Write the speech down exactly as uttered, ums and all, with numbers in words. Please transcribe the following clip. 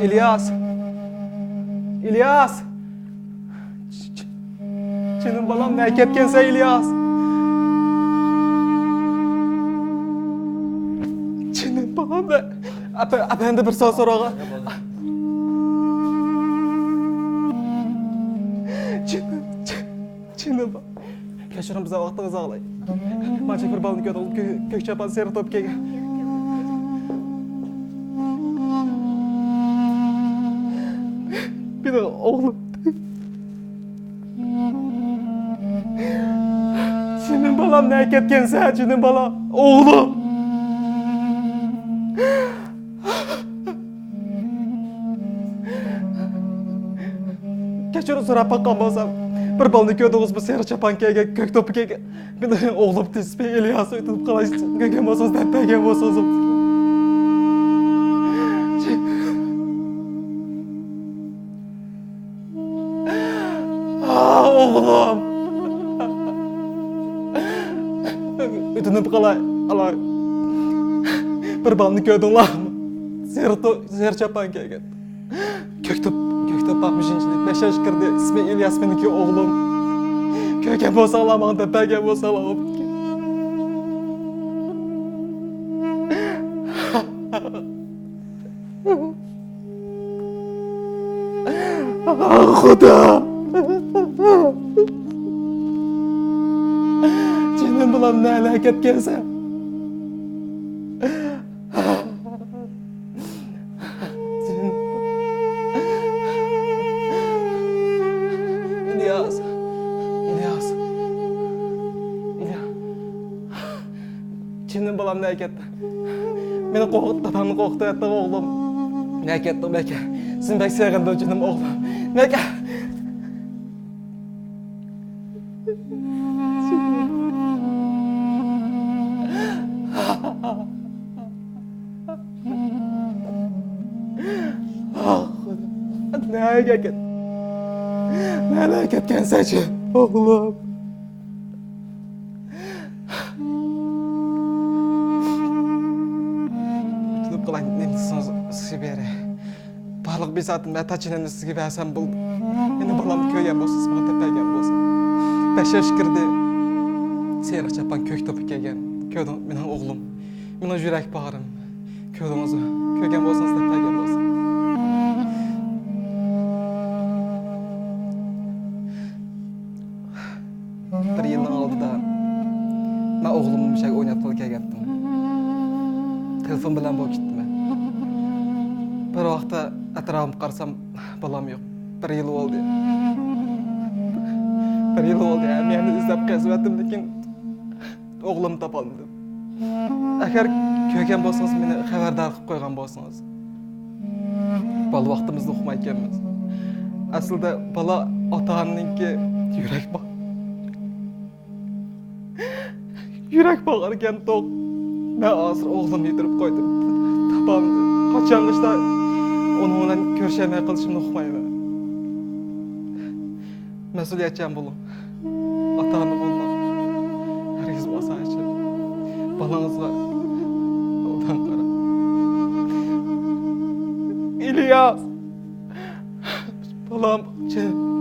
ئىلياس! ئىلياس! جېنىم بالام، نەگە كەتكەنسەن، ئىلياس؟ جېنىم بالام، ئەپەندى، بىر سان سوراغا. جېنىم، جېنىم بالام. كەچۈرۈڭ، بىزنىڭ ۋاقتىمىز ئاغلاي. مانا بىر بالىنى كۆردۈڭىز، كۆك چاپان، سېرىق توپ كىيگەن. مېنىڭ ئوغلۇم. جېنىم بالام، نەگە كەتكەنسەن، جېنىم بالام؟ ئوغلۇم! كەچۈرۈڭ، سوراپ باققان بولسام، بىر بالىنى كۆردىڭىزمۇ، سېرىق چاپان كىيگەن، كۆك توپا كىيگەن؟ مېنىڭ ئوغلۇم تېسىپ ئىلياسنى ئۆتۈنۈپ قالاي، كۆرگەن بولسىڭىز، دەپ بەرگەن بولسىڭىز. ئاھ، ئوغلۇم! ئۆتۈنۈپ قالاي، ئالاي. بىر بالىنى كۆردۈڭلارمۇ؟ سېرىق تو-، سېرىق چاپان كىيگەن. كۆك توپ، كۆك توپ باقمىشىنچىلىك، بەش ياش كىردى. ئىسمى ئىلياس، مېنىڭكى ئوغلۇم. كۆرگەن بولساڭلار، ماڭا دەپ بەرگەن بولساڭلار بوپتىكەن. ئاھ، خۇدا! جېنىم بالام، نەلەرگە كەتكەنسەن؟ ئىلياس! ئىلياس! ئىلياس! جېنىم بالام، نەگە كەتتىڭ؟ مېنى قورقۇت-، دادامنى قورقۇتۇۋەتتىڭ، ئوغلۇم. نەگە كەتتىڭ، نەگە؟ سېنى بەك سېغىندىم، جېنىم ئوغلۇم. نەگە؟ ئاھ، خۇدا. نەگە كەت-، نەگە كەتكەنسەن، ئوغلۇم؟ ئۇتۇلۇپ قالاي، نېمە دېسىڭىز، سىزگە بېرەي. بارلىق بىساتىم ۋە تاچىنىمنى سىزگە بەرسەم بولدى. مېنىڭ بالامنى كۆرگەن بولسىڭىز، ماڭا دەپ بەرگەن بولسىڭىز. بەش ياش كىردى. سېرىق چاپان، كۆك توپا كىيگەن. كۆردۈڭ، مېنىڭ ئوغلۇم. مېنىڭ يۈرەك باغرىم. كۆردىڭىزمۇ؟ كۆرگەن بولسىڭىز، دەپ بەرگەن بولسىڭىز. بىر يىلنىڭ ئالدىدا مەن ئوغلۇم بىلەن مۇشۇ يەرگە ئويناپ كەلگەنتىم. تېلېفون بىلەن بولۇپ كەتتىم مەن. بىر ۋاقىتتا ئەتراپىمغا قارىسام، بالام يوق. بىر يىل بولدى. بىر يىل بولدى. ھەممە يەرنى ئىزدەپ قېزىۋەتتىم، لېكىن ئوغلۇمنى تاپالمىدىم. ئەگەر كۆرگەن بولسىڭىز، مېنى خەۋەردار قىلىپ قويغان بولسىڭىز. بالا ۋاقتىمىزدا ئۇقمايكەنمىز. ئەسلىدە بالا ئاتا-ئانىنىڭكى يۈرەك باغ-، يۈرەك باغرىكەن توق. مەن ھازىر ئوغلۇمنى يىتىرىپ قويدۇم. تاپالمىدىم. قاچانغىچە ئۇنىڭ بىلەن كۆرۈشەلمەي قېلىشىمنى ئۇقمايمەن. مەسئۇلىيەتچان بولۇڭ. ئاتا-ئانا بولماڭ. ھەرگىزمۇ ئاسان ئىش ئەمەس. بالاڭىزغا ئوبدان قاراڭ. ئىلياس! بالام، جېنىم.